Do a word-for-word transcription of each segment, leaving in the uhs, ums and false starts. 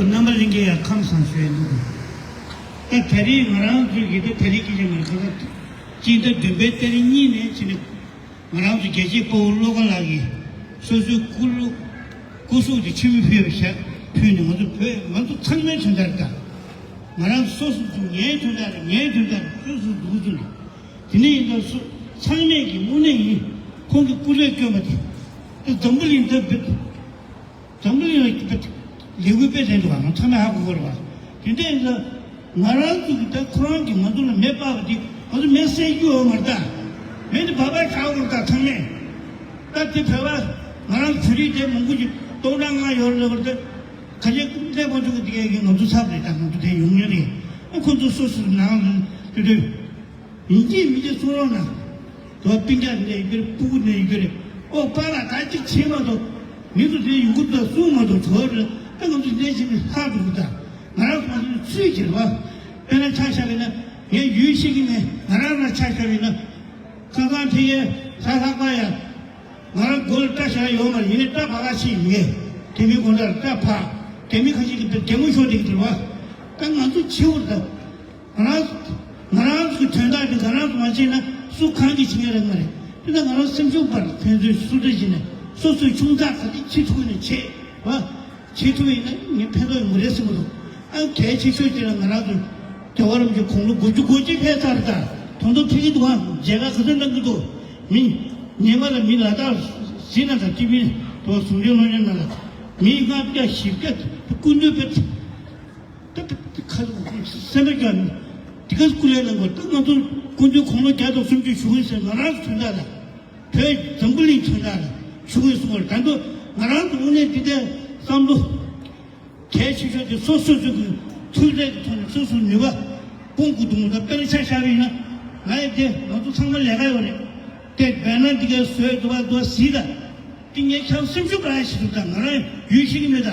རྣམ་པ་ལྷན་རྒྱས་ཡང་ཁམས་བཟང་ཞུ་ཡ་འདུག་ད་ད་རེས་ང་རང་ཚོའི་གི་ད་ད་རེས་ཀྱི་ཡང་ང་ཁ་ཁ་སྤྱི་ཟླ་བདུན་པའི་ཏ་རིག་གཉིས་ནས་ཕྱིན་ནས་ང་རང་ཚོ་རྒྱལ་གཅེས་དཔའ་བོ་བློ་དགའ་ལགས་ཀྱིས་སོ་སོའི་སྐུ་ལུ་སྐུ་གཟུགས་ཀྱི་མཆོད་མེ་ཕུལ་བ་ཞག་ཕུལ་ནས་ང་ཚོ་བོད་ང་ཚོ་ཚང་མའི་དོན་དག་རེད། ད་ང་རང་སོ་སོ་ཚོ་ངའི་དོན་དག་རེད། ངའི་དོན་དག་རེད། སོ་སོ་འདུག་ཚུལ་དེ་ནས་ཡིན་ད་སུ་ཚང་མས་ཀྱི་དངོས་གནས་ཡིན་ཁོང་གི་སྐུ་ལས་བསྐྱོན་པ་དེ་ད་འཛམ་བུ་གླིང་ད་བེད། འཛམ་བུ་གླིང་ལ་ལས་འགུལ་སྤེལ་བསྡད་འདུག་བ། ང་ཚང་མས་ཧ་གོ་དགོས་རེད་བ། དེ་འདྲ་ཡིན་ཙང་ང་རང་ཚོ་གི་ད་ཁོ་རང་གིས་ང་ཚོ་ལ་མེ་སྤར་བ་དེ་ང་ཚོ་མེ་བསད་རྒྱུ་ཡོད་མ་རེད། ད་མེ་དེ་བར་བར་བཞག་དགོས་རེད། ད་ཚང་མས་ད་དེ་བོད་པ་ང་རང་བོད་རིགས་དེ་མང་པོ་ཅིག་སྟོང་ཕྲག་ལྔ་ཡོད་རེད་ཟེར་བ་དེ་ག་ཚད་སླེབས་མ་ཐུབ་ཀྱི་དེ་གས་ང་ཚོ་ཚབ་རེད། ད་ང་ཚོ་དེ་ཡོང་ཉེན་རེད། ཨ་ཁོ་ཚོ་སོ་སོའི་ནང་ལ་དེ་དུས། ཡིན་གཅིག་མིན་གཅིག་གསུང་རོགས་གནང་། དོ་སྤུན་ཀྱག་འདི་འདྲ་ཡོད་ཀྱི་རེད། སྤུ་གུ་འདི་འདྲ་ཡོད་ཀྱི་རེད། ཨོ་པཱ་ལགས་ད་ཅིག་བྱེད་མ་གཏོགས་མི་ཚོ་དེ་ཡོང་གི་འདུག་གསུང་མ་གཏོགས་གྲོགས་རེད། ད་ང་ཚོ་འདི་འདྲ་བྱེད་ནས་ལྷག་འགྲོ་གི། ད་ང་རང་ཚོ་ཚུལ་བྱེད་རེད་བ། དཔེར་ན་ཆ་བཞག་པ་ཡིན་ན་ངས་ཡུལ་ཤེས་ཀྱི་མེད། ང་རང་རང་ཆ་བཞག་པ་ཡིན་ན་ཁ་སང་ཕ་གིའི་ས་ལྷག་པ་ཡ་ང་རང་མགོ་ལ་སྐྲ་བཞག་ཡོད་མ་རེད། ཡིན་ནའི་སྐྲ་ཕར་ཁ་ཕྱེ་ཡིན་ངས་དེ་མིན་དགོང་དག་ལ་སྐྲ་ཕར་དེ་མིན་ཁ་ཕྱེ་གི་དེ་རྒན་མོ་ཤོར་བསྡད་ཀྱི་འདུག་བ། ད་ང་ཚོ་བྱེད་འོ་ད། ང་རང་ང་རང་ཚོའི་དོན་དག་འདི་ང་རང་ཚོ་མ་བྱས་ན་སུ་གང་གིས་བྱེད་ཀྱི་རེད། མ་རེད། དེ་ལྟར་ང་རང་སེམས་ཤུགས་སྤར། ཕན་ཚུན་སུ་འདྲ་བྱས་ནས་སོ་སོའི་ཆུང་ཙག་ག་དེ་བྱེད་ཐུབ་ནས་བྱེད་བ། བྱེད་ཐུབ་ཡིན་ན་ངས་ཕན་ཐོགས་ཡོང་གི་རེད་བསམ་གྱི་འདུག་ཨ་གལ་ཆེ་ཤོས་དེ་ལ་ང་རང་ཚོ་རྒྱལ་བ་རིན་པོ་ཆེ་དགུང་ལོ་དགུ་བཅུ་གོ་གཅིག་ཕེབས་ཚར། ད་དོན་དུ་ཕེབས་ཀྱི་འདུག་ཨ་མཇལ་ཁ་ག་ཚོད་གནང་གི་འདུག་མི་ཉི་མ་ལ་མི་ལ་དྭགས་གཞིས་ནང་དང་སྤྱི་མི་དང་ཟུང་འབྲེལ་སློབ་གཉེར་ནང་ལ་མི་ལྔ་བརྒྱ་བཞི་བརྒྱ་སྐུ་མདུན་དཔེ། ད་ད་ད་ཁ་སེམས་པ་ཀྱང་དེ་ག་སྐུ་ལས་ལ་འགོ་ད་ང་ཚོ་སྐུ་མདུན་དགུང་ལོ་བརྒྱ་དང་སུམ་ཅུ་བཞུགས་ཡོད་ཟེར། ང་རང་ཚོ་དོན་དག་ལ་བོད་འཛམ་བུ་གླིང་དོན་དག་ལ་བཞུགས་ཡོད་གསུང་བར། ད་དུང་ང་རང་ཚོ་དངོས་གནས་འདི་ལྟའི་བསམ་བློ་གལ་ཆེ་ཤོས་དེ་སོ་སོ་སོ་གི་ཐུགས་རེ་གི་ཐོག་ནས་སོ་སོའི་ནུས་པ་སྤུངས་དགོས་འདུག་ད་དཔེར་ན་ཆ་བཞག་པ་ཡིན་ན་ང་ཡི་དེ་ང་ཚོ་ཚང་མ་ལས་ཀ་ཡོད་རེད། དེ་བས་ན་འདི་གའི་བཟོས་འདུག་བ་འདུག་བ་ཟིག་ད། དེ་ངས་ཁྱབ་སེམས་ཤུགས་སྤར་ཡ་ཞིག་འདུག་ད་ང་རང་ཡུལ་ཤེས་ཀྱི་མེད། ད་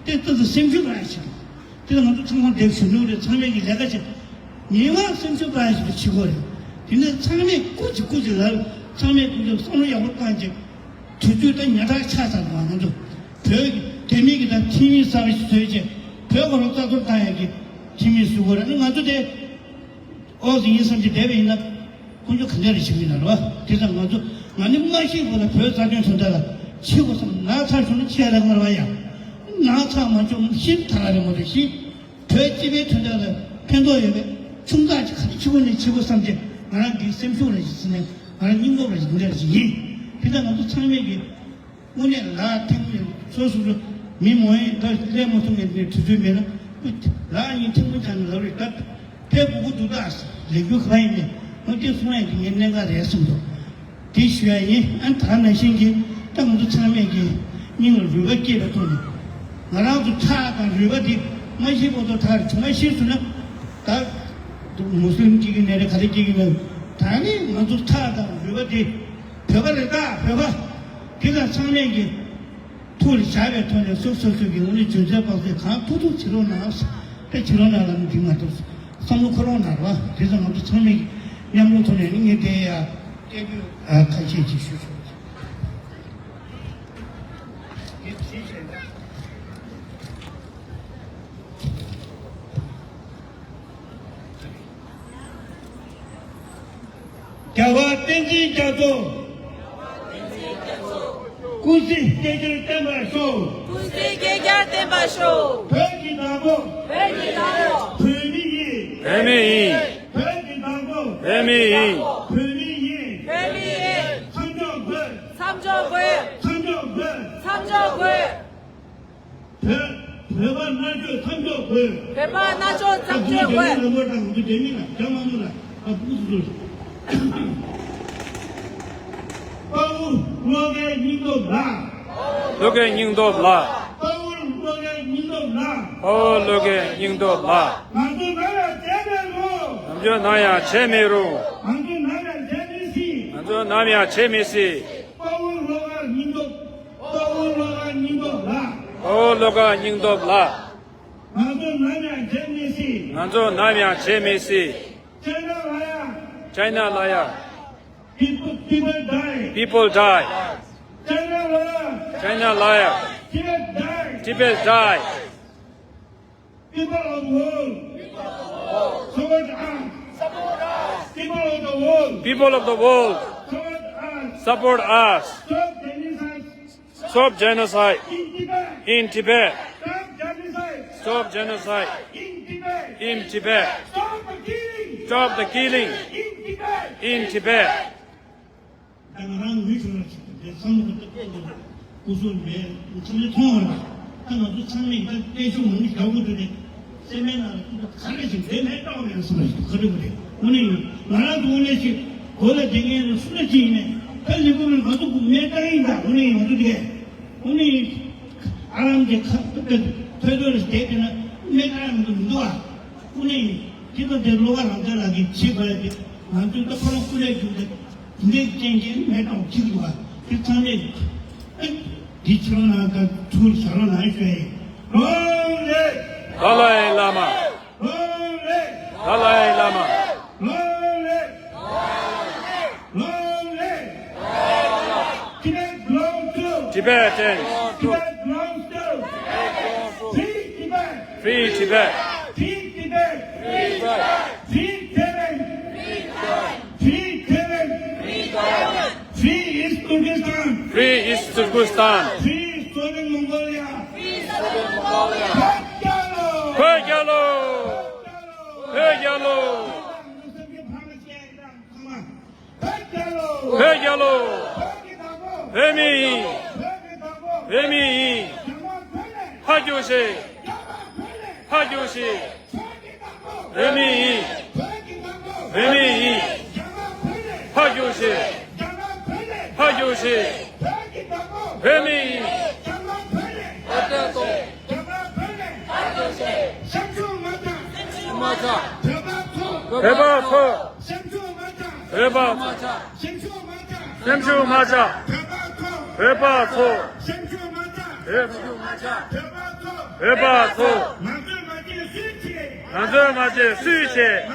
དེ་ལྟ་ཚུལ་སེམས་ཤུགས་སྤར་ཡ་ཞིག་འདུག་དེ་ལ་ང་ཚོ་ཚང་མ་འདེབས་ཞུ་ནུས་རེད། ཚང་མས་ཀྱི་ལས་ཀ་བྱེད། ངེས་པར་སེམས་ཤུགས་སྤར་ཡ་ཞིག་བྱེད་དགོས་རེད། དེ་ནས་ཚང་མས་སྐུ་མཁྱེན་སྐུ་མཁྱེན་ལབ། ཚང་མས་ཀུན་གྱིས་བསམ་བློ་ཡག་པོ་བཏང་རྗེས་དུས་ཚོད་ད་ཉག་ཕྲ་ཆགས་ཚར་བ། ང་ཚོ་བོད་ཀྱི་རྒྱ་མི་གི་ད་ཁྲིམས་ཡིག་གསར་པ་ཞིག་བཟོས་རྗེས་བོད་ཁོ་རང་རྩ་གཏོར་བཏང་ཡ་གི་ཁྲིམས་ཡིག་བཟོ་དགོས་རེད། ང་ཚོ་དེ། ཨོ་ཟི་ཡིན་བསམ་གྱི་བསྡད་པ་ཡིན་ན། ཁོང་ཚོ་ག་འདྲ་རེ་བྱེད་ཀྱི་ཡིན་ན་རེད་བ། དེ་ཙང་ང་ཚོ་ང་ནི་མ་ཤེས་པ་ལ་བོད་རྩ་དོན་དོན་དག་ལ་ཕྱི་པོ་སོང་ན་ཚ་བྱུང་ན་ཆེ་རག་མ་རེད་བ་ཡ། ན་ཚ་མ་བྱུང་ན་ཤིན་ཐ་ར་རེད་མ་རེད་ཤི། བོད་སྤྱི་པའི་དོན་དག་ལ་ཕན་ཐོགས་ཡོད་པའི་ཆུང་ཙག་ཅིག་ག་རེ་ཕྱི་པོ་ནས་ཕྱི་པོ་བསམ་གྱི་ང་རང་གི་སེམས་ཤུགས་ར་ཞིག་ཟིན་ནས་ང་རང་སྙིང་སྟོབས་ར་ཞིག་འདི་འདྲ་ཞིག་ཡིན། དེ་ཙང་ང་ཚོ་ཚང་མས་ཀྱི། དངོས་གནས་ལ་ཐེངས་མེད་སོ་སོ་སོ་མི་མང་ཡིན་ད་སླེབས་མ་ཐུབ་མཁན་དེ་དུས་ཚོད་མེད་ན་ལ་གཉིས་ཐེངས་མ་ཆགས་ནས་ལབ་རེད། ད་ཕེབས་དགོས་ཀྱི་འདུག་ད་ལས་འགུལ་ག་པར་ཡིན་ནས་ང་དེ་གསུང་ཡ་གི་ངའི་གནད་འགག་རེད་གསུངས་འདུག་དེ་ཞུ་ཡ་ཡིན། ཨ་ད་ནང་བཞིན་གྱི་ད་ང་ཚོ་ཚང་མས་ཀྱི་སྙིང་ལ་རུས་པ་སྐྱེས་པའི་ཐོག་ནས་ང་རང་ཚོ་ཁྲག་དང་རུས་པ་དེ་མ་ཤི་བར་དུ་ད་རེ་བྱུང་མ་ཤི་སོང་ན་ད་མུ་སི་ལིམ་གཅིག་གི་ནད་རེད། ག་རེ་གཅིག་གི་ནད། ད་ནི་ང་ཚོ་ཁྲག་དང་རུས་པ་དེ་བོད་པ་རེད། ད་བོད་པ་དེ་ལ་ཚང་མས་ཀྱི་ཐུགས་ལ་བཞག་པའི་ཐོག་ནས་སོ་སོ་སོ་གི་ངོས་ནས་འཇོན་ཚད་དཔག་ཚད་གང་ཐུབ་ཐུབ་བྱེད་རོགས་གནང་། དེ་བྱེད་རོགས་གནང་ལབ་ནས་འདི་མ་གཏོགས་བསམ་བློ་འཁོར་རོགས་གནང་རོགས། དེ་ཚོ་ང་ཚོ་ཚང་མས་ཀྱི་མཉམ་རུབ་ཐོག་ནས་ནི་ངས་དེ་ཡ་སྐད་འབོད་ཨ་ཁ་ཤས་ཅིག་ཞུ་ཆོག་རྒྱལ་བ་བསྟན་འཛིན་རྒྱ་མཚོ། སྐུ་ཚེ་བསྐལ་བརྒྱར་བརྟན་པར་ཤོག་སྐུ་ཚེ་བསྐལ་བརྒྱར་བརྟན་པར་ཤོག་བོད་ཀྱི་བདག་པོ། བོད་ཀྱི་བདག་པོ། བོད་མི་ཡིན། བོད་མི་ཡིན། བོད་ཀྱི་བདག་པོ། བོད་མི་ཡིན། བོད་མི་ཡིན། བོད་མི་ཡིན། མཚམས་འཇོག་དགོས། མཚམས་འཇོག་དགོས། མཚམས་འཇོག་དགོས། མཚམས་འཇོག་དགོས། བོད་བོད་པ་མནར་གཅོད་མཚམས་འཇོག་དགོས། བོད་པ་མནར་གཅོད་མཚམས་འཇོག་དགོས། ལམ་བར་དང་འདི་དེ་མིན་ལ་རྒྱ་མ་ནུ་ལ་ཨ་བུ་སུ་དཔའ་བོ་བློ་དགའི་སྙིང་སྟོབས་ལ། བློ་དགའི་སྙིང་སྟོབས་ལ། དཔའ་བོ་བློ་དགའི་སྙིང་སྟོབས་ལ། དཔའ་བོ་བློ་དགའི་སྙིང་སྟོབས་ལ། ང་ཚོ་ནམ་ཡང་བརྗེད་མེད་རུང་། ང་ཚོ་ནམ་ཡང་བརྗེད་མེད་རུང་། ང་ཚོ་ནམ་ཡང་བརྗེད་མི་སྲིད། ང་ཚོ་ནམ་ཡང་བརྗེད་མི་སྲིད། དཔའ་བོ་བློ་དགའ་སྙིང་སྟོབས། དཔའ་བོ་བློ་དགའ་སྙིང་སྟོབས་ལ། དཔའ་བོ་བློ་དགའ་སྙིང་སྟོབས་ལ། ང་ཚོ་ནམ་ཡང་བརྗེད་མི་སྲིད། ང་ཚོ་ནམ་ཡང་བརྗེད་མི་སྲིད། China liar. China liar. People, people die. People die. China liar. China liar. Tibet die. Tibet die. People of the world, support us. People of the world, People of the world, support us. Support us. Stop genocide. Stop genocide. In Tibet. In Tibet. Stop genocide. Stop genocide. In Tibet. In Tibet. Stop the killing. Stop the killing. In Tibet. In Tibet. ད་ང་རང་ངུས་བྱུང་ལ་ཞིག་དེ་བསམ་བློ་ཏོག་ཏོག་ཏོག་ཏོག་སྐུ་གཟུགས་མེད་ཚང་མས་མཐོང་བ་ལ། ད་ང་ཚོ་ཚང་མས་ད་བརྟན་བཞུགས་མང་པོ་རྒྱག་དགོས་འདུག་རེད། སེམས་པའི་ནང་ལ་ཀུན་ཏུ་ག་རེ་ཞིག་དེ་མེད་སྟོང་མེད་སོང་ཞིག་ག་རེ་དགོས་རེད། དངོས་གནས་ཡིན། ང་རང་ཚོ་དངོས་གནས་ཞིག་གོ་ལ་དེ་ངས་ནི་སུ་ལ་ཅི་ཡིན་ནས་ད་ལས་ཁུངས་ནས་ང་ཚོ་གུ་མེད་ལྟ་ཡིན། ད་དངོས་གནས་ཡིན། ང་ཚོ་དེ་གས་དངོས་གནས་ཡིན། ཨ་རམ་གྱི་ཁ་ཐོད་ཐོད་ལ་བསྡད་དེ་ན་མེད་ལྟ་ཡང་མི་འདུག་མི་འདུག་ཨ། དངོས་གནས་ཡིན། དེ་ད་དེ་བློ་དགའ་རང་བཙན་ལགས་ཀྱིས་བྱེད་དགོས་ཡ་དེ་ང་ཚོས་ད་ཁོ་རང་སྐུ་ལས་བསྐྱུར་ཏེ། འདི་སྐྱེན་སྐྱེན་མེད་དང་གཅིག་འདུག་པ། དེ་ཚང་མས་འདི་ཕྱི་ལོགས་ན་ད་ཐུགས་ཞབས་ལ་ན་ཞུ་ཡིན། ལོང་ལེ། ཏཱ་ལའི་བླ་མ། ལོང་ལེ། ཏཱ་ལའི་བླ་མ། ལོང་ལེ། ལོང་ལེ། Tibet belongs to Tibetans. Tibet belongs to Free Tibet. Free Tibet. Free Tibet. Free Tibet. Free Tibet. Free Tibet. Free East Turkestan. Free East Turkestan. Free Southern Mongolia. Free Southern Mongolia. བོད་རྒྱལ་ལོ། བོད་རྒྱལ་ལོ། བོད་རྒྱལ་ལོ། བོད་རྒྱལ་ལོ། བོད་མི་ཡིན། བོད་མི་ཡིན། ཕར་རྒྱུགས་ཤིག་ཕར་རྒྱུགས་ཤིག་བོད་མི་ཡིན། བོད་མི་ཡིན། ཕར་རྒྱུགས་ཤིག་ཕར་རྒྱུགས་ཤིག་བོད་མི་ཡིན། བོད་པ་ཚོ། བོད་པ་ཚོ། སེམས་ཤུགས་མ་ཆག་བོད་པ་ཚོ། སེམས་ཤུགས་མ་ཆག་བོད་པ་ཚོ། བོད་པ་ཚོ། ང་ཚོས་མ་བྱས་སུས་བྱེད། ང་ཚོས་མ་བྱས་སུས་བྱེད།